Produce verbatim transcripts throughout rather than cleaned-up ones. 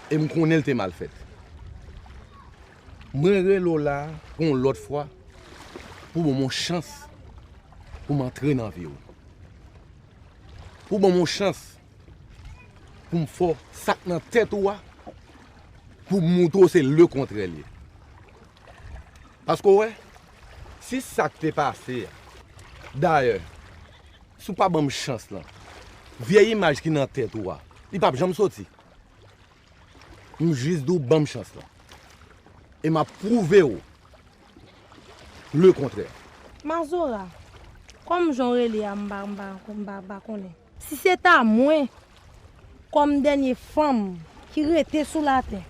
E m konnen l te mal fèt. Mwen rele w la pou yon lòt fwa, pou ban m yon chans pou m antre nan vi w. Pou ban m yon chans pou m fè w sa k nan tèt ou a, pou m moutre w se lekontrè l ye. Paske w wè, si sa k te pase a, dayè, si w pa ban m chans lan, vyè imaj ki nan tèt ou a, li p ap janm soti. M jis di w ban m chans lan. E m ap pwouve w lekontrè. Mazora, kòm jan w rele a, m pa, m pa, m pa, m pa konnen. Si se ta mwen, kòm dènye fanm ki rete sou latè,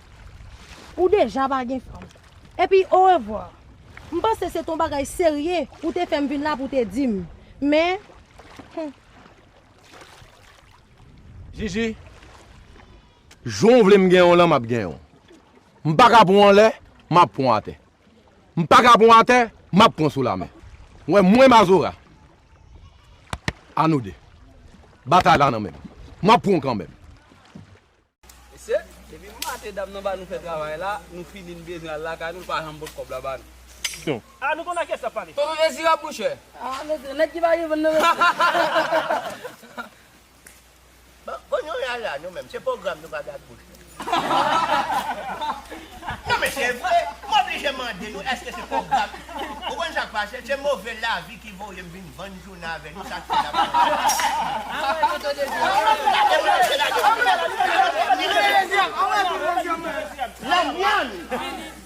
ou deja pa gen fanm. Epi, orevwa. M panse se t on bagay serye ou te fè m vin la pou w te di m. Men, hmm. Jiji, jan w vle m genyen w lan, m ap genyen w. M pa ka pran w anlè, m ap pran w atè. M pa ka pran w atè, m ap pran w sou lamen. W wè, mwen Mazora, a nou de. Batay la nan men m. M ap pran w kanmenm. Mesye, depi maten dam nan ba nou fè travay la, nou fini, n bezwen al lakay nou, l pa janm pot kòb la ba nou. A, nou konn ak kiyès l ap pale. Tonton Dezirab, monchè. A, mesye, nèg ki pa gen vann nan, mesye. Bon, bon, nou la, nou menm, se pwogram nou pa gad bouch nou. Non, men se vre, m oblije mande nou, èske se pwogram? Ou konn sa k pase? Se move lavi ki voye m vin vann jounen avè nou, sa k fè n ap. Lagyan!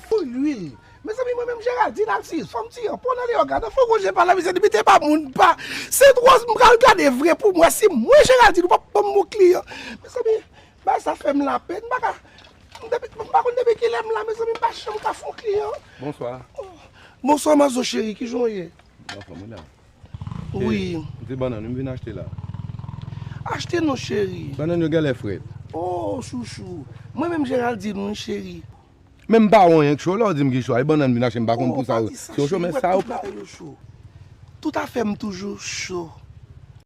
Pou lwil. Mezanmi, mwen menm Geraldine Alcius, fò m tiye yon po nan lè yo gade, fò Roger pa la mizè, depi te pa moun pa. Se twò, m pral gade vre pou m wè si mwen Geraldine ou p ap ban m bon kliyan. Mezanmi, bagay sa fè m lapenn, m pa ka, m depi, m pa konn depi kilè m la, mezanmi, m pa janm ka fè yon kliyan. Bonswa. Oh. Bonswa, Mazo cheri, kijan w ye? Anfòm, wi la. Wi. E, m se bannann wi m vin achte la. Achte non, cheri. Bannann yo genlè frèt. Oh, chouchou. Mwen menm Geraldine, wi, cheri. Men m pa wè anyen k cho, lè w di m ki cho a, e bannann m vin achte, m pa konn pou sa yo. Si yo cho, men sa yo pa. Tout afè m toujou cho.